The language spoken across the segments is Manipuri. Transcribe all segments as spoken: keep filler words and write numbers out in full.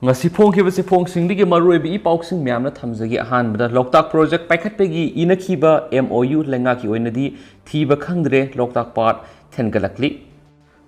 ꯉꯁꯤ ꯐꯣꯡꯈꯤꯕ ꯆꯦꯐꯣꯡꯁꯤꯡꯗꯒꯤ ꯃꯔꯨꯑꯣꯏꯕ ꯏ ꯄꯥꯎꯁꯤꯡ ꯃꯌꯥꯝꯅ ꯊꯝꯖꯒꯦ꯫ ꯑꯍꯥꯟꯕꯗ, ꯂꯣꯛꯇꯥꯛ ꯄ꯭ꯔꯣꯖꯦꯛ ꯄꯥꯏꯈꯠꯄꯒꯤ ꯏꯅꯈꯤꯕ M O U ꯂꯩꯉꯥꯛꯀꯤ ꯑꯣꯏꯅꯗꯤ ꯊꯤꯕ ꯈꯪꯗ꯭ꯔꯦ, ꯂꯣꯛꯇꯥꯛ ꯄꯥꯠ ꯊꯦꯟꯒꯠꯂꯛꯂꯤ꯫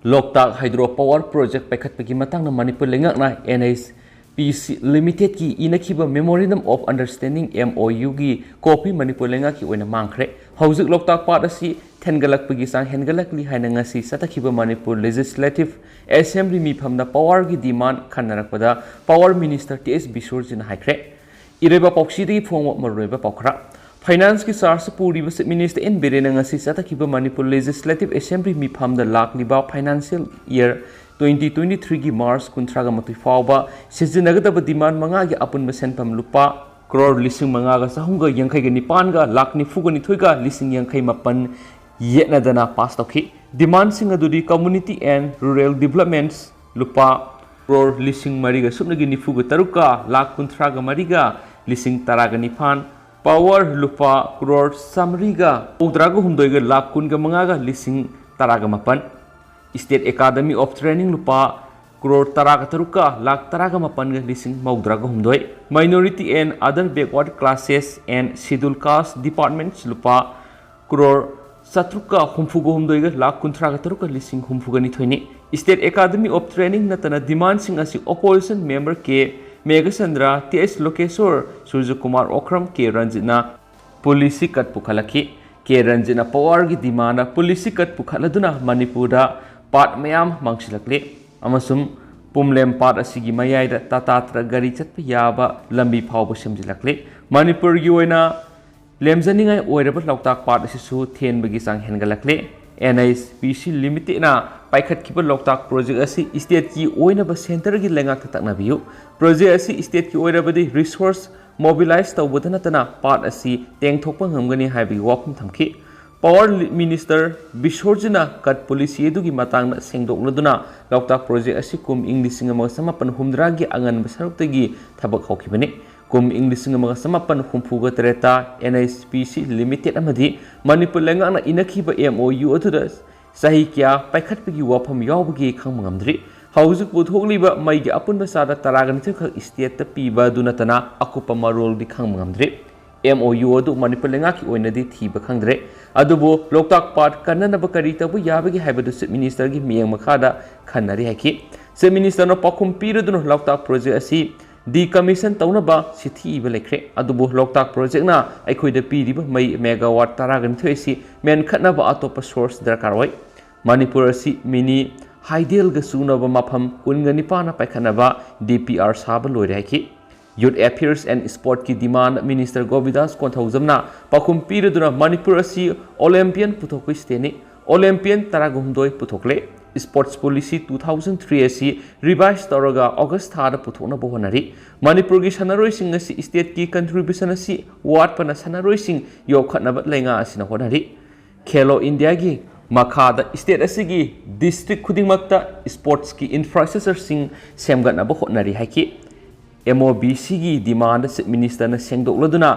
ꯂꯣꯛꯇꯥꯛ ꯍꯥꯏꯗ꯭ꯔꯣ ꯄꯥꯋꯔ ꯄ꯭ꯔꯣꯖꯦꯛ ꯄꯥꯏꯈꯠꯄꯒꯤ ꯃꯇꯥꯡꯗ ꯃꯅꯤꯄꯨꯔ ꯂꯩꯉꯥꯛꯅ N H P C Limitedꯀꯤ ꯏꯅꯈꯤꯕ Memorandum of Understanding, M O Uꯒꯤ copy Manipur ꯂꯩꯉꯥꯛꯀꯤ ꯑꯣꯏꯅ ꯃꯥꯡꯈ꯭ꯔꯦ꯫ ꯍꯧꯖꯤꯛ ꯂꯣꯛꯇꯥꯛ ꯄꯥꯠ ꯑꯁꯤ ꯊꯦꯟꯒꯠꯂꯛꯄꯒꯤ ꯆꯥꯡ ꯍꯦꯟꯒꯠꯂꯛꯂꯤ ꯍꯥꯏꯅ ꯉꯁꯤ ꯆꯠꯊꯈꯤꯕ ꯃꯅꯤꯄꯨꯔ Legislative Assembly ꯃꯤꯐꯝꯗ ꯄꯥꯋꯔꯒꯤ demand ꯈꯟꯅꯔꯛꯄꯗ ꯄꯥꯋꯔ ꯃꯤꯅꯤꯁꯇꯔ ꯇꯤ ꯑꯦꯁ ꯕꯤꯁꯣꯔꯖꯤꯅ ꯍꯥꯏꯈ꯭ꯔꯦ꯫ ꯏꯔꯩꯕꯥꯛ ꯄꯥꯎꯆꯦꯗꯒꯤ ꯐꯣꯡꯕ ꯃꯔꯨꯑꯣꯏꯕ ꯄꯥꯎ ꯈꯔ꯫ ꯐꯥꯏꯅꯥꯟꯁꯀꯤ ꯆꯥꯔꯖ ꯄꯨꯔꯤꯕ ꯆꯤꯐ ꯃꯤꯅꯤꯁꯇꯔ ꯑꯦꯟ ꯕꯤꯔꯦꯟꯅ ꯉꯁꯤ ꯆꯠꯊꯈꯤꯕ ꯃꯅꯤꯄꯨꯔ ꯂꯦꯖꯤꯁꯂꯦꯇꯤꯚ ꯑꯦꯁꯦꯝꯕ꯭ꯂꯤ ꯃꯤꯐꯝꯗ ꯂꯥꯛꯂꯤꯕ ꯐꯥꯏꯅꯥꯟꯁꯤꯌꯦꯜ ꯏꯌꯔ ꯇ꯭ꯋꯦꯟꯇꯤ ꯇ꯭ꯋꯦꯟꯇꯤ ꯊ꯭ꯔꯤꯒꯤ ꯃꯥꯔꯆ ꯀꯨꯟꯊ꯭ꯔꯥꯒ ꯃꯥꯊꯣꯏ ꯐꯥꯎꯕ ꯁꯤꯖꯤꯟꯅꯒꯗꯕ ꯗꯤꯃꯥꯟ ꯃꯉꯥꯒꯤ ꯑꯄꯨꯟꯕ ꯁꯦꯟꯐꯝ ꯂꯨꯄꯥ ꯀ꯭ꯔꯣꯔ ꯂꯤꯁꯤꯡ ꯃꯉꯥꯒ ꯆꯍꯨꯝꯒ ꯌꯥꯡꯈꯩꯒ ꯅꯤꯄꯥꯟꯒ ꯂꯥꯈ ꯅꯤꯐꯨꯒ ꯅꯤꯊꯣꯏꯒ ꯂꯤꯁꯤꯡ ꯌꯥꯡꯈꯩ ꯃꯥꯄꯟ ꯌꯦꯠꯅꯗꯅ ꯄꯥꯁ ꯇꯧꯈꯤ꯫ ꯗꯤꯃꯥꯟꯁꯤꯡ ꯑꯗꯨꯗꯤ Community and Rural Developments ꯂꯨꯄꯥ ꯀ꯭ꯔꯣꯔ ꯂꯤꯁꯤꯡ ꯃꯔꯤꯒ ꯁꯨꯞꯅꯒꯤ ꯅꯤꯐꯨꯒ ꯇꯔꯨꯛꯀ ꯂꯥꯈ ꯀꯨꯟꯊ꯭ꯔꯥꯒ ꯃꯔꯤꯒ ꯂꯤꯁꯤꯡ ꯇꯔꯥꯒ ꯅꯤꯄꯥꯟ, ꯄꯥꯋꯔ ꯂꯨꯄꯥ ꯀ꯭ꯔꯣꯔ ꯆꯥꯃꯔꯤꯒ ꯃꯧꯗ꯭ꯔꯥꯒ ꯍꯨꯝꯗꯣꯏꯒ ꯂꯥꯈ ꯀꯨꯟꯒ ꯃꯉꯥꯒ ꯂꯤꯁꯤꯡ ꯇꯔꯥꯒ ꯃꯥꯄꯟ, State Academy of Training ꯂꯨꯄꯥ ꯀ꯭ꯔꯣꯔ ꯇꯔꯥꯒ ꯇꯔꯨꯛꯀ ꯂꯥꯈ ꯇꯔꯥꯒ ꯃꯥꯄꯟꯒ ꯂꯤꯁꯤꯡ ꯃꯧꯗ꯭ꯔꯥꯒ ꯍꯨꯝꯗꯣꯏ, Minority and Other Backward Classes and Scheduled Caste Departments ꯂꯨꯄꯥ ꯀ꯭ꯔꯣꯔ ꯆꯥꯇ꯭ꯔꯨꯛꯀ ꯍꯨꯝꯐꯨꯒ ꯍꯨꯝꯗꯣꯏꯒ ꯂꯥꯈ ꯀꯨꯟꯊ꯭ꯔꯥꯒ ꯇꯔꯨꯛꯀ ꯂꯤꯁꯤꯡ ꯍꯨꯝꯐꯨꯒ ꯅꯤꯊꯣꯏꯅꯤ꯫ State Academy of Training ꯅꯠꯇꯅ ꯗꯤꯃꯥꯟꯁꯤꯡ ꯑꯁꯤ ꯑꯣꯄꯣꯖꯤꯁꯟ ꯃꯦꯝꯕꯔ ꯀꯦ ꯃꯦꯘꯆꯟꯗ꯭ꯔ, ꯇꯤ ꯑꯩꯆ ꯂꯣꯀꯦꯁꯣꯔ, ꯁꯨꯔꯖꯀꯨꯃꯥꯔ ꯑꯣꯀ꯭ꯔꯝ, ꯀꯦ ꯔꯟꯖꯤꯠꯅ ꯄꯣꯂꯤꯁꯤ ꯀꯠ ꯄꯨꯈꯠꯂꯛꯈꯤ꯫ ꯀꯦ ꯔꯟꯖꯤꯠꯅ ꯄꯥꯋꯔꯒꯤ ꯗꯤꯃꯥꯟꯗ ꯄꯣꯂꯤꯁꯤ ꯀꯠ ꯄꯨꯈꯠꯂꯗꯨꯅ ꯃꯅꯤꯄꯨꯔꯗ ꯄꯥꯠ ꯃꯌꯥꯝ ꯃꯥꯡꯁꯤꯜꯂꯛꯂꯤ ꯑꯃꯁꯨꯡ ꯄꯨꯝꯂꯦꯝ ꯄꯥꯠ ꯑꯁꯤꯒꯤ ꯃꯌꯥꯏꯗ ꯇꯥꯇꯥ ꯇ꯭ꯔꯛ ꯒꯥꯔꯤ ꯆꯠꯄ ꯌꯥꯕ ꯂꯝꯕꯤ ꯐꯥꯎꯕ ꯁꯦꯝꯖꯤꯜꯂꯛꯂꯤ꯫ ꯃꯅꯤꯄꯨꯔꯒꯤ ꯑꯣꯏꯅ ꯂꯦꯝꯖꯅꯤꯡꯉꯥꯏ ꯑꯣꯏꯔꯕ ꯂꯣꯛꯇꯥꯛ ꯄꯥꯠ ꯑꯁꯤꯁꯨ ꯊꯦꯟꯕꯒꯤ ꯆꯥꯡ ꯍꯦꯟꯒꯠꯂꯛꯂꯦ꯫ N H P C Limitedꯅ ꯄꯥꯏꯈꯠꯈꯤꯕ ꯂꯣꯛꯇꯥꯛ ꯄ꯭ꯔꯣꯖꯦꯛ ꯑꯁꯤ ꯁ꯭ꯇꯦꯠꯀꯤ ꯑꯣꯏꯅꯕ ꯁꯦꯟꯇꯔꯒꯤ ꯂꯩꯉꯥꯛꯇ ꯇꯛꯅꯕꯤꯌꯨ꯫ ꯄ꯭ꯔꯣꯖꯦꯛ ꯑꯁꯤ ꯁ꯭ꯇꯦꯠꯀꯤ ꯑꯣꯏꯔꯕꯗꯤ ꯔꯤꯁꯣꯔꯁ ꯃꯣꯕꯤꯂꯥꯏꯖ ꯇꯧꯕꯗ ꯅꯠꯇꯅ ꯄꯥꯠ ꯑꯁꯤ ꯇꯦꯡꯊꯣꯛꯄ ꯉꯝꯒꯅꯤ ꯍꯥꯏꯕꯒꯤ ꯋꯥꯐꯝ ꯊꯝꯈꯤ꯫ ꯄꯥꯋꯔ ꯂꯤ-, ꯃꯤꯅꯤꯁꯇꯔ ꯕꯤꯁꯣꯔꯖꯤꯅ ꯀꯠ ꯄꯣꯂꯤꯁꯤ ꯑꯗꯨꯒꯤ ꯃꯇꯥꯡꯗ ꯁꯦꯡꯗꯣꯛꯂꯗꯨꯅ ꯂꯣꯛꯇꯥꯛ ꯄ꯭ꯔꯣꯖꯦꯛ ꯑꯁꯤ ꯀꯨꯝ ꯏꯪ ꯂꯤꯁꯤꯡ ꯑꯃꯒ ꯆꯃꯥꯄꯟ ꯍꯨꯝꯗ꯭ꯔꯥꯒꯤ ꯑꯉꯟꯕ ꯁꯔꯨꯛꯇꯒꯤ ꯊꯕꯛ ꯍꯧꯈꯤꯕꯅꯤ꯫ ꯀꯨꯝ ꯏꯪ ꯂꯤꯁꯤꯡ ꯑꯃꯒ ꯆꯃꯥꯄꯟ ꯍꯨꯝꯐꯨꯒ ꯇꯔꯦꯠꯇ N H P C Limited ꯑꯃꯗꯤ ꯃꯅꯤꯄꯨꯔ ꯂꯩꯉꯥꯛꯅ ꯏꯅꯈꯤꯕ M O U ꯑꯗꯨꯗ ꯆꯍꯤ ꯀꯌꯥ ꯄꯥꯏꯈꯠꯄꯒꯤ ꯋꯥꯐꯝ ꯌꯥꯎꯕꯒꯦ ꯈꯪꯕ ꯉꯝꯗ꯭ꯔꯤ꯫ ꯍꯧꯖꯤꯛ ꯄꯨꯊꯣꯛꯂꯤꯕ ꯃꯩꯒꯤ ꯑꯄꯨꯟꯕ ꯆꯥꯗ ꯇꯔꯥꯒ ꯅꯤꯊꯣꯏꯈꯛ ꯏꯁꯇꯦꯠꯇ ꯄꯤꯕ ꯑꯗꯨ ꯅꯠꯇꯅ ꯑꯀꯨꯞꯄ ꯃꯔꯣꯜꯗꯤ ꯈꯪꯕ ꯉꯝꯗ꯭ꯔꯤ꯫ ꯑꯦꯝ ꯑꯣ ꯌꯨ ꯑꯗꯨ ꯃꯅꯤꯄꯨꯔ ꯂꯩꯉꯥꯛꯀꯤ ꯑꯣꯏꯅꯗꯤ ꯊꯤꯕ ꯈꯪꯗ꯭ꯔꯦ꯫ ꯑꯗꯨꯕꯨ ꯂꯣꯛꯇꯥꯛ ꯄꯥꯠ ꯀꯟꯅꯅꯕ ꯀꯔꯤ ꯇꯧꯕ ꯌꯥꯕꯒꯦ ꯍꯥꯏꯕꯗꯨ ꯆꯤꯐ ꯃꯤꯅꯤꯁꯇꯔꯒꯤ ꯃꯤꯠꯌꯦꯡ ꯃꯈꯥꯗ ꯈꯟꯅꯔꯤ ꯍꯥꯏꯈꯤ꯫ ꯆꯤꯐ ꯃꯤꯅꯤꯁꯇꯔꯅ ꯄꯥꯎꯈꯨꯝ ꯄꯤꯔꯗꯨꯅ ꯂꯣꯛꯇꯥꯛ ꯄ꯭ꯔꯣꯖꯦꯛ ꯑꯁꯤ ꯗꯤꯀꯃꯤꯁꯟ ꯇꯧꯅꯕ ꯆꯤꯊꯤ ꯏꯕ ꯂꯩꯈ꯭ꯔꯦ꯫ ꯑꯗꯨꯕꯨ ꯂꯣꯛꯇꯥꯛ ꯄ꯭ꯔꯣꯖꯦꯛꯅ ꯑꯩꯈꯣꯏꯗ ꯄꯤꯔꯤꯕ ꯃꯩ ꯃꯦꯒꯥꯋꯥꯠ ꯇꯔꯥꯒ ꯅꯤꯊꯣꯏ ꯑꯁꯤ ꯃꯦꯟꯈꯠꯅꯕ ꯑꯇꯣꯞꯄ ꯁꯣꯔꯁ ꯗꯔꯀꯥꯔ ꯑꯣꯏ꯫ ꯃꯅꯤꯄꯨꯔ ꯑꯁꯤ ꯃꯤꯅꯤ ꯍꯥꯏꯗꯦꯜꯒ ꯆꯨꯅꯕ ꯃꯐꯝ ꯀꯨꯟꯒ ꯅꯤꯄꯥꯟꯅ ꯄꯥꯏꯈꯠꯅꯕ ꯗꯤ ꯄꯤ ꯑꯥꯔ ꯁꯥꯕ ꯂꯣꯏꯔꯦ ꯍꯥꯏꯈꯤ꯫ Youth Affairs and Sportꯀꯤ demand ꯃꯤꯅꯤꯁꯇꯔ ꯒꯣꯕꯤꯟꯗꯥꯁ ꯀꯣꯟꯊꯧꯖꯝꯅ ꯄꯥꯎꯈꯨꯝ ꯄꯤꯔꯗꯨꯅ ꯃꯅꯤꯄꯨꯔ ꯑꯁꯤ ꯑꯣꯂꯦꯝꯄꯤꯌꯟ ꯄꯨꯊꯣꯛꯄ ꯏꯁꯇꯦꯠꯅꯤ꯫ ꯑꯣꯂꯦꯝꯄꯤꯌꯟ ꯇꯔꯥꯒ ꯍꯨꯝꯗꯣꯏ ꯄꯨꯊꯣꯛꯂꯦ꯫ Sports Policy two thousand three ꯑꯁꯤ ꯔꯤꯚꯥꯏꯁ ꯇꯧꯔꯒ ꯑꯣꯒꯁ ꯊꯥꯗ ꯄꯨꯊꯣꯛꯅꯕ ꯍꯣꯠꯅꯔꯤ꯫ ꯃꯅꯤꯄꯨꯔꯒꯤ ꯁꯥꯟꯅꯔꯣꯏꯁꯤꯡ ꯑꯁꯤ ꯏꯁꯇꯦꯠꯀꯤ ꯀꯟꯇ꯭ꯔꯤꯕ꯭ꯌꯨꯁꯟ ꯑꯁꯤ ꯋꯥꯠꯄꯅ ꯁꯥꯟꯅꯔꯣꯏꯁꯤꯡ ꯌꯣꯛꯈꯠꯅꯕ ꯂꯩꯉꯥꯛ ꯑꯁꯤꯅ ꯍꯣꯠꯅꯔꯤ꯫ ꯈꯦꯂꯣ ꯏꯟꯗꯤꯌꯥꯒꯤ ꯃꯈꯥꯗ ꯏꯁꯇꯦꯠ ꯑꯁꯤꯒꯤ ꯗꯤꯁꯇ꯭ꯔꯤꯛ ꯈꯨꯗꯤꯡꯃꯛꯇ ꯏꯁꯄꯣꯔꯠꯁꯀꯤ ꯏꯟꯐ꯭ꯔꯥꯁ꯭ꯇ꯭ꯔꯛꯆꯔꯁꯤꯡ ꯁꯦꯝꯒꯠꯅꯕ ꯍꯣꯠꯅꯔꯤ ꯍꯥꯏꯈꯤ꯫ ꯑꯦꯝ ꯑꯣ ꯕꯤ ꯁꯤꯒꯤ ꯗꯤꯃꯥꯟꯗ ꯆꯤꯐ ꯃꯤꯅꯤꯁꯇꯔꯅ ꯁꯦꯡꯗꯣꯛꯂꯗꯨꯅ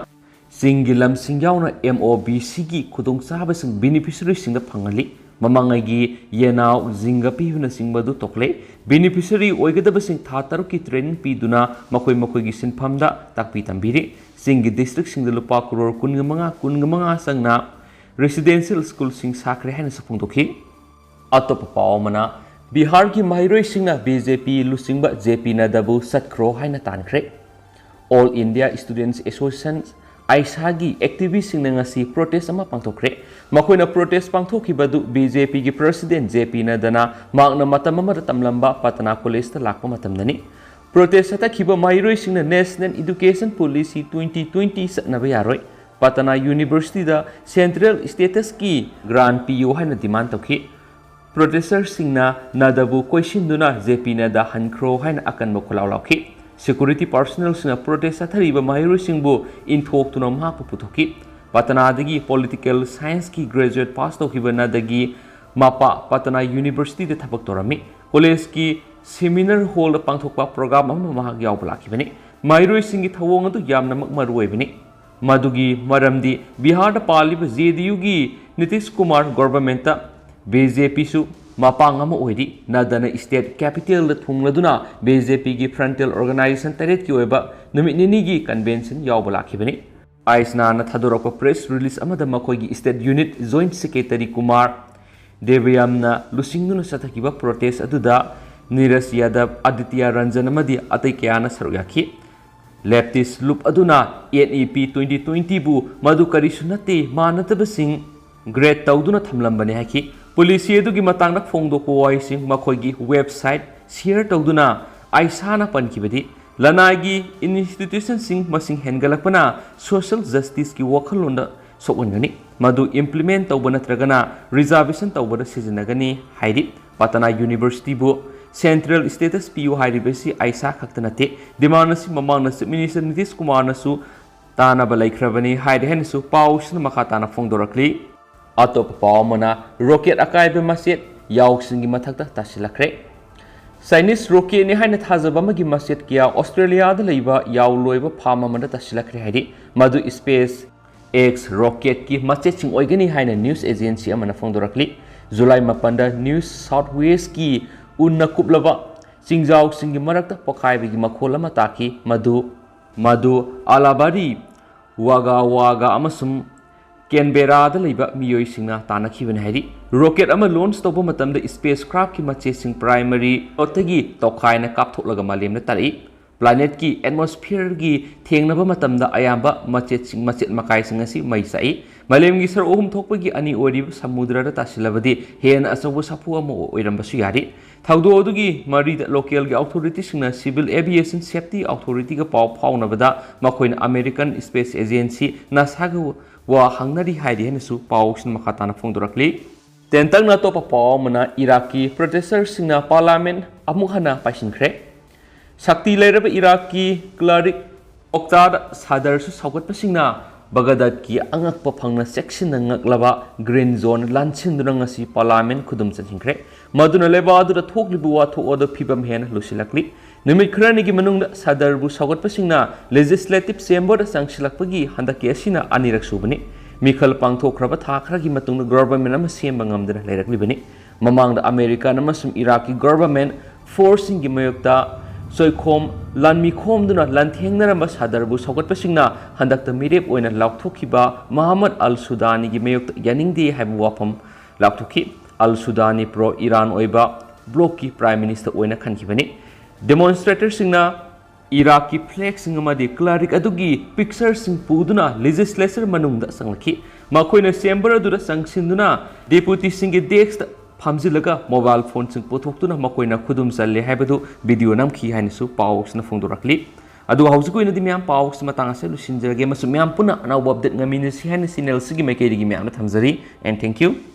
ꯆꯤꯡꯒꯤ ꯂꯝꯁꯤꯡ ꯌꯥꯎꯅ ꯑꯦꯝ ꯑꯣ ꯕꯤ ꯁꯤꯒꯤ ꯈꯨꯗꯣꯡꯆꯥꯕꯁꯤꯡ ꯕꯦꯅꯤꯐꯤꯁꯔꯤꯁꯤꯡꯗ ꯐꯪꯍꯜꯂꯤ꯫ ꯃꯃꯥꯡꯉꯩꯒꯤ ꯌꯦꯅꯥꯎ, ꯖꯤꯡꯒ ꯄꯤꯕꯅꯆꯤꯡꯕ ꯑꯗꯨ ꯇꯣꯛꯂꯦ꯫ ꯕꯦꯅꯤꯐꯤꯁꯔꯤ ꯑꯣꯏꯒꯗꯕꯁꯤꯡ ꯊꯥ ꯇꯔꯨꯛꯀꯤ ꯇ꯭ꯔꯦꯅꯤꯡ ꯄꯤꯗꯨꯅ ꯃꯈꯣꯏ ꯃꯈꯣꯏꯒꯤ ꯁꯤꯟꯐꯝꯗ ꯇꯥꯛꯄꯤ ꯇꯝꯕꯤꯔꯤ꯫ ꯆꯤꯡꯒꯤ ꯗꯤꯁꯇ꯭ꯔꯤꯛꯁꯤꯡꯗ ꯂꯨꯄꯥ ꯀꯔꯣꯔ ꯀꯨꯟꯒ ꯃꯉꯥ, ꯀꯨꯟꯒ ꯃꯉꯥ ꯆꯪꯅ ꯔꯦꯁꯤꯗꯦꯟꯁꯤꯌꯦꯜ ꯁ꯭ꯀꯨꯜꯁꯤꯡ ꯁꯥꯈ꯭ꯔꯦ ꯍꯥꯏꯅꯁꯨ ꯐꯣꯡꯗꯣꯛꯈꯤ꯫ ꯑꯇꯣꯞꯄ ꯄꯥꯎ ꯑꯃꯅ, ꯕꯤꯍꯥꯔꯒꯤ ꯃꯍꯩꯔꯣꯏꯁꯤꯡꯅ ꯕꯤ ꯖꯦ ꯄꯤ ꯂꯨꯆꯤꯡꯕ ꯖꯦ ꯄꯤ ꯅꯗ꯭ꯗꯥꯕꯨ ꯆꯠꯈ꯭ꯔꯣ ꯍꯥꯏꯅ ꯇꯥꯟꯈ꯭ꯔꯦ꯫ All India Students Association, ꯑꯥꯏꯁꯥꯒꯤ ꯑꯦꯛꯇꯤꯚꯤꯁ꯭ꯠꯁꯤꯡꯅ ꯉꯁꯤ ꯄ꯭ꯔꯣꯇꯦꯁ꯭ꯠ ꯑꯃ ꯄꯥꯡꯊꯣꯛꯈ꯭ꯔꯦ꯫ ꯃꯈꯣꯏꯅ ꯄ꯭ꯔꯣꯇꯦꯁ꯭ꯠ ꯄꯥꯡꯊꯣꯛꯈꯤꯕ ꯑꯗꯨ ꯕꯤ ꯖꯦ ꯄꯤꯒꯤ ꯄ꯭ꯔꯦꯁꯤꯗꯦꯟꯠ ꯖꯦ ꯄꯤ ꯅꯗ꯭ꯗꯥꯅ ꯃꯍꯥꯛꯅ ꯃꯇꯝ ꯑꯃꯗ ꯇꯝꯂꯝꯕ ꯄꯇꯅꯥ ꯀꯣꯂꯦꯖꯇ ꯂꯥꯛꯄ ꯃꯇꯝꯗꯅꯤ꯫ ꯄ꯭ꯔꯣꯇꯦꯁ꯭ꯠ ꯆꯠꯊꯈꯤꯕ ꯃꯍꯩꯔꯣꯏꯁꯤꯡꯅ National Education Policy twenty twenty ꯆꯠꯅꯕ ꯌꯥꯔꯣꯏ, ꯄꯇꯅꯥ ꯌꯨꯅꯤꯚꯔꯁꯤꯇꯤꯗ ꯁꯦꯟꯇ꯭ꯔꯦꯜ ꯁ꯭ꯇꯦꯇꯁꯀꯤ ꯒ꯭ꯔꯥꯟꯠ ꯄꯤꯌꯨ ꯍꯥꯏꯅ ꯗꯤꯃꯥꯟꯗ ꯇꯧꯈꯤ꯫ ꯄ꯭ꯔꯣꯇꯦꯁ꯭ꯇꯔꯁꯤꯡꯅ ꯅꯗ꯭ꯗꯥꯕꯨ ꯀꯣꯏꯁꯤꯟꯗꯨꯅ ꯖꯦ ꯄꯤ ꯅꯗ꯭ꯗꯥ ꯍꯟꯈ꯭ꯔꯣ ꯍꯥꯏꯅ ꯑꯀꯟꯕ ꯈꯣꯜꯂꯥꯎ ꯂꯥꯎꯈꯤ꯫ ꯁꯦꯀ꯭ꯌꯨꯔꯤꯇꯤ ꯄꯥꯔꯁꯣꯅꯦꯜꯁꯤꯡꯅ ꯄ꯭ꯔꯣꯇꯦꯁ꯭ꯠ ꯆꯠꯊꯔꯤꯕ ꯃꯍꯩꯔꯣꯏꯁꯤꯡꯕꯨ ꯏꯟꯊꯣꯛꯇꯨꯅ ꯃꯍꯥꯛꯄꯨ ꯄꯨꯊꯣꯛꯈꯤ꯫ ꯄꯇꯅꯥꯗꯒꯤ ꯄꯣꯂꯤꯇꯤꯀꯦꯜ ꯁꯥꯏꯟꯁꯀꯤ ꯒ꯭ꯔꯦꯖꯨꯑꯦꯠ ꯄꯥꯁ ꯇꯧꯈꯤꯕ ꯅꯗ꯭ꯗꯥꯒꯤ ꯃꯄꯥ ꯄꯇꯅꯥ ꯌꯨꯅꯤꯚꯔꯁꯤꯇꯤꯗ ꯊꯕꯛ ꯇꯧꯔꯝꯃꯤ꯫ ꯀꯣꯂꯦꯖꯀꯤ ꯁꯦꯃꯤꯅꯥꯔ ꯍꯣꯜꯗ ꯄꯥꯡꯊꯣꯛꯄ ꯄ꯭ꯔꯣꯒ꯭ꯔꯥꯝ ꯑꯃ ꯃꯍꯥꯛ ꯌꯥꯎꯕ ꯂꯥꯛꯈꯤꯕꯅꯤ꯫ ꯃꯍꯩꯔꯣꯏꯁꯤꯡꯒꯤ ꯊꯧꯑꯣꯡ ꯑꯗꯨ ꯌꯥꯝꯅꯃꯛ ꯃꯔꯨ ꯑꯣꯏꯕꯅꯤ꯫ ꯃꯗꯨꯒꯤ ꯃꯔꯝꯗꯤ ꯕꯤꯍꯥꯔꯗ ꯄꯥꯜꯂꯤꯕ ꯖꯦ ꯗꯤ ꯌꯨꯒꯤ ꯅꯤꯇꯤꯁ ꯀꯨꯃꯥꯔ ꯒꯣꯚꯔꯟꯃꯦꯟꯠꯇ ꯕꯤ ꯖꯦ ꯄꯤꯁꯨ ꯃꯄꯥꯡ ꯑꯃ ꯑꯣꯏꯔꯤ꯫ ꯅꯗ꯭ꯗꯥꯅ state capitalꯗ ꯊꯨꯡꯂꯗꯨꯅ BJPꯒꯤ frontal organization ꯇꯔꯦꯠꯀꯤ ꯑꯣꯏꯕ ꯅꯨꯃꯤꯠ ꯅꯤꯅꯤꯒꯤ convention ꯌꯥꯎꯕ ꯂꯥꯛꯈꯤꯕꯅꯤ꯫ ꯑꯥꯏꯁꯅꯥꯅ ꯊꯥꯗꯣꯔꯛꯄ press release ꯑꯃꯗ ꯃꯈꯣꯏꯒꯤ state unit joint secretary Kumar ꯗꯦꯕꯌꯥꯝꯅ ꯂꯨꯆꯤꯡꯗꯨꯅ ꯆꯠꯊꯈꯤꯕ protest ꯑꯗꯨꯗ ꯅꯤꯔꯖ ꯌꯥꯗꯕ, ꯑꯗꯤꯇ꯭ꯌ ꯔꯟꯖꯟ ꯑꯃꯗꯤ ꯑꯇꯩ ꯀꯌꯥꯅ ꯁꯔꯨꯛ ꯌꯥꯈꯤ꯫ Leftist ꯂꯨꯞ ꯑꯗꯨꯅ NEP twenty twentyꯕꯨ ꯃꯗꯨ ꯀꯔꯤꯁꯨ ꯅꯠꯇꯦ, ꯃꯥꯟꯅꯗꯕꯁꯤꯡ grade ꯇꯧꯗꯨꯅ ꯊꯝꯂꯝꯕꯅꯤ ꯍꯥꯏꯈꯤ꯫ Policy ꯑꯗꯨꯒꯤ ꯃꯇꯥꯡꯗ ꯐꯣꯡꯗꯣꯛꯄ ꯋꯥꯍꯩꯁꯤꯡ ꯃꯈꯣꯏꯒꯤ website share ꯇꯧꯗꯨꯅ ꯑꯥꯏꯁꯥꯅ ꯄꯟꯈꯤꯕꯗꯤ, ꯂꯅꯥꯏꯒꯤ institutionꯁꯤꯡ ꯃꯁꯤꯡ ꯍꯦꯟꯒꯠꯂꯛꯄꯅ social justiceꯀꯤ ꯋꯥꯈꯜꯂꯣꯟꯗ ꯁꯣꯛꯍꯟꯒꯅꯤ꯫ ꯃꯗꯨ implement ꯇꯧꯕ ꯅꯠꯇ꯭ꯔꯒꯅ reservation ꯇꯧꯕꯗ ꯁꯤꯖꯤꯟꯅꯒꯅꯤ ꯍꯥꯏꯔꯤ꯫ ꯄꯇꯅꯥ Universityꯕꯨ central status ꯄꯤꯌꯨ ꯍꯥꯏꯔꯤꯕꯁꯤ ꯑꯥꯏꯁꯥ ꯈꯛꯇ ꯅꯠꯇꯦ꯫ Demand ꯑꯁꯤ ꯃꯃꯥꯡꯗ Chief Minister ꯅꯤꯇꯤꯁ ꯀꯨꯃꯥꯔꯅꯁꯨ ꯇꯥꯅꯕ ꯂꯩꯈ꯭ꯔꯕꯅꯤ ꯍꯥꯏꯔꯤ ꯍꯥꯏꯅꯁꯨ ꯄꯥꯎꯁꯤꯅ ꯃꯈꯥ ꯇꯥꯅ ꯐꯣꯡꯗꯣꯔꯛꯂꯤ꯫ ꯑꯇꯣꯞꯄ ꯄꯥꯎ ꯑꯃꯅ, rocket ꯑꯀꯥꯏꯕ ꯃꯆꯦꯠ ꯌꯥꯎꯁꯤꯡꯒꯤ ꯃꯊꯛꯇ ꯇꯥꯁꯤꯜꯂꯛꯈ꯭ꯔꯦ꯫ Chinese rocketꯅꯤ ꯍꯥꯏꯅ ꯊꯥꯖꯕ ꯑꯃꯒꯤ ꯃꯆꯦꯠ ꯀꯌꯥ Australiaꯗ ꯂꯩꯕ ꯌꯥꯎ ꯂꯣꯏꯕ farm ꯑꯃꯗ ꯇꯥꯁꯤꯜꯂꯛꯈ꯭ꯔꯦ ꯍꯥꯏꯔꯤ꯫ ꯃꯗꯨ SpaceX rocketꯀꯤ ꯃꯆꯦꯠꯁꯤꯡ ꯑꯣꯏꯒꯅꯤ ꯍꯥꯏꯅ news agency ꯑꯃꯅ ꯐꯣꯡꯗꯣꯔꯛꯂꯤ꯫ July ꯃꯥꯄꯟꯗ New South Walesꯀꯤ ꯎꯟꯅ ꯀꯨꯞꯂꯕ ꯆꯤꯡꯖꯥꯎꯁꯤꯡꯒꯤ ꯃꯔꯛꯇ ꯄꯣꯈꯥꯏꯕꯒꯤ ꯃꯈꯣꯜ ꯑꯃ ꯇꯥꯈꯤ꯫ ꯃꯗꯨ, ꯃꯗꯨ Alabari, Wagga Wagga ꯑꯃꯁꯨꯡ Canberraꯗ ꯂꯩꯕ ꯃꯤꯑꯣꯏꯁꯤꯡꯅ ꯇꯥꯟꯅꯈꯤꯕꯅꯤ ꯍꯥꯏꯔꯤ꯫ Rocket ꯑꯃ launch ꯇꯧꯕ ꯃꯇꯝꯗ spacecraftꯀꯤ ꯃꯆꯦꯠꯁꯤꯡ primary nodeꯇꯒꯤ ꯇꯣꯈꯥꯏꯅ ꯀꯥꯞꯊꯣꯛꯂꯒ ꯃꯥꯂꯦꯝꯗ ꯇꯥꯔꯛꯏ꯫ Planetꯀꯤ atmosphereꯒꯤ ꯊꯦꯡꯅꯕ ꯃꯇꯝꯗ ꯑꯌꯥꯝꯕ ꯃꯆꯦꯠꯁꯤꯡ, ꯃꯆꯦꯠ ꯃꯀꯥꯏꯁꯤꯡ ꯑꯁꯤ ꯃꯩ ꯆꯥꯛꯏ꯫ ꯃꯥꯂꯦꯝꯒꯤ ꯁꯔꯨꯛ ꯑꯍꯨꯝ ꯊꯣꯛꯄꯒꯤ ꯑꯅꯤ ꯑꯣꯏꯔꯤꯕ ꯁꯃꯨꯗ꯭ꯔꯗ ꯇꯥꯁꯤꯜꯂꯕꯗꯤ ꯍꯦꯟꯅ ꯑꯆꯧꯕ ꯁꯥꯐꯨ ꯑꯃ ꯑꯣꯏꯔꯝꯕꯁꯨ ꯌꯥꯔꯤ꯫ ꯊꯧꯗꯣꯛ ꯑꯗꯨꯒꯤ ꯃꯔꯤꯗ localꯒꯤ authorityꯁꯤꯡꯅ Civil Aviation Safety Authorityꯒ ꯄꯥꯎ ꯐꯥꯎꯅꯕꯗ ꯃꯈꯣꯏꯅ American Space Agency NASAꯒ ꯋꯥ ꯍꯪꯅꯔꯤ ꯍꯥꯏꯔꯤ ꯍꯥꯏꯅꯁꯨ ꯄꯥꯎꯁꯤꯅ ꯃꯈꯥ ꯇꯥꯅ ꯐꯣꯡꯗꯣꯔꯛꯂꯤ꯫ ꯇꯦꯟꯇꯛꯅ ꯑꯇꯣꯞꯄ ꯄꯥꯎ ꯑꯃꯅ, ꯏꯔꯥꯛꯀꯤ protesterꯁꯤꯡꯅ parliament ꯑꯃꯨꯛ ꯍꯟꯅ ꯄꯥꯏꯁꯤꯟꯈ꯭ꯔꯦ꯫ ꯁꯛꯇꯤ ꯂꯩꯔꯕ ꯏꯔꯥꯛꯀꯤ cleric ꯑꯣꯛꯇꯥꯗ ꯁꯥꯗꯔꯁꯨ ꯁꯧꯒꯠꯄꯁꯤꯡꯅ ꯕꯒꯗꯥꯗꯀꯤ ꯑꯉꯛꯄ ꯐꯪꯅ ꯆꯦꯛꯁꯤꯟꯅ ꯉꯛꯂꯕ green zone ꯂꯥꯟꯁꯤꯟꯗꯨꯅ ꯉꯁꯤ parliament ꯈꯨꯗꯨꯝ ꯆꯟꯁꯤꯟꯈ꯭ꯔꯦ꯫ ꯃꯗꯨꯅ ꯂꯩꯕꯥꯛ ꯑꯗꯨꯗ ꯊꯣꯛꯂꯤꯕ ꯋꯥꯊꯣꯛ ꯑꯗꯨ ꯐꯤꯕꯝ ꯍꯦꯟꯅ ꯂꯨꯁꯤꯜꯂꯛꯂꯤ꯫ ꯅꯨꯃꯤꯠ ꯈꯔꯅꯤꯒꯤ ꯃꯅꯨꯡꯗ ꯁꯥꯗꯔꯕꯨ ꯁꯧꯒꯠꯄꯁꯤꯡꯅ legislative chamberꯗ ꯆꯪꯁꯤꯜꯂꯛꯄꯒꯤ ꯍꯟꯗꯛꯀꯤ ꯑꯁꯤꯅ ꯑꯅꯤꯔꯛ ꯁꯨꯕꯅꯤ꯫ ꯃꯤꯈꯜ ꯄꯥꯡꯊꯣꯛꯈ꯭ꯔꯕ ꯊꯥ ꯈꯔꯒꯤ ꯃꯇꯨꯡꯗ government ꯑꯃ ꯁꯦꯝꯕ ꯉꯝꯗꯅ ꯂꯩꯔꯛꯂꯤꯕꯅꯤ꯫ ꯃꯃꯥꯡꯗ ꯑꯃꯦꯔꯤꯀꯥꯟ ꯑꯃꯁꯨꯡ ꯏꯔꯥꯛꯀꯤ ꯒꯚꯔꯟꯃꯦꯟꯠ ꯐꯣꯔꯁꯁꯤꯡꯒꯤ ꯃꯥꯌꯣꯛꯇ ꯁꯣꯏꯈꯣꯝ ꯂꯥꯟꯃꯤ ꯈꯣꯝꯗꯨꯅ ꯂꯥꯟꯊꯦꯡꯅꯔꯝꯕ ꯁꯥꯗꯔꯕꯨ ꯁꯧꯒꯠꯄꯁꯤꯡꯅ ꯍꯟꯗꯛꯇ ꯃꯤꯔꯦꯞ ꯑꯣꯏꯅ ꯂꯥꯎꯊꯣꯛꯈꯤꯕ ꯃꯍꯝꯃꯗ ꯑꯜ ꯁꯨꯗꯥꯅꯤꯒꯤ ꯃꯥꯌꯣꯛꯇ ꯌꯥꯅꯤꯡꯗꯦ ꯍꯥꯏꯕ ꯋꯥꯐꯝ ꯂꯥꯎꯊꯣꯛꯈꯤ꯫ ꯑꯜ ꯁꯨꯗꯥꯅꯤ ꯄ꯭ꯔꯣ ꯏꯔꯥꯟ ꯑꯣꯏꯕ ꯕ꯭ꯂꯣꯛꯀꯤ ꯄ꯭ꯔꯥꯏꯝ ꯃꯤꯅꯤꯁꯇꯔ ꯑꯣꯏꯅ ꯈꯟꯈꯤꯕꯅꯤ꯫ ꯗꯦꯃꯣꯟꯁꯇ꯭ꯔꯦꯇꯔꯁꯤꯡꯅ ꯏꯔꯥꯛꯀꯤ ꯐ꯭ꯂꯦꯒꯁꯤꯡ ꯑꯃꯗꯤ ꯀ꯭ꯂꯥꯔꯤꯛ ꯑꯗꯨꯒꯤ ꯄꯤꯛꯆꯔꯁꯤꯡ ꯄꯨꯗꯨꯅ ꯂꯦꯖꯤꯁꯂꯦꯆꯔ ꯃꯅꯨꯡꯗ ꯆꯪꯂꯛꯈꯤ꯫ ꯃꯈꯣꯏꯅ ꯆꯦꯝꯕꯔ ꯑꯗꯨꯗ ꯆꯪꯁꯤꯟꯗꯨꯅ ꯗꯦꯄꯨꯇꯤꯁꯤꯡꯒꯤ ꯗꯦꯁ꯭ꯛꯇ ꯐꯝꯖꯤꯜꯂꯒ ꯃꯣꯕꯥꯏꯜ ꯐꯣꯟꯁꯤꯡ ꯄꯨꯊꯣꯛꯇꯨꯅ ꯃꯈꯣꯏꯅ ꯈꯨꯗꯨꯝ ꯆꯜꯂꯦ ꯍꯥꯏꯕꯗꯨ ꯚꯤꯗꯤꯑꯣ ꯅꯝꯈꯤ ꯍꯥꯏꯅꯁꯨ ꯄꯥꯎꯁꯤꯅ ꯐꯣꯡꯗꯣꯔꯛꯂꯤ꯫ ꯑꯗꯨꯒ ꯍꯧꯖꯤꯛꯀꯤ ꯑꯣꯏꯅꯗꯤ ꯃꯌꯥꯝ ꯄꯥꯎꯁꯤ ꯃꯇꯥꯡ ꯑꯁꯤꯗ ꯂꯣꯏꯁꯤꯟꯖꯔꯒꯦ, ꯑꯃꯁꯨꯡ ꯃꯌꯥꯝ ꯄꯨꯟꯅ ꯑꯅꯧꯕ ꯑꯞꯗꯦꯠ ꯉꯥꯏꯃꯤꯟꯅꯁꯤ ꯍꯥꯏꯅ ꯆꯦꯅꯦꯜꯁꯤꯒꯤ ꯃꯥꯏꯀꯩꯗꯒꯤ ꯃꯌꯥꯝꯗ ꯊꯝꯖꯔꯤ꯫ And thank you.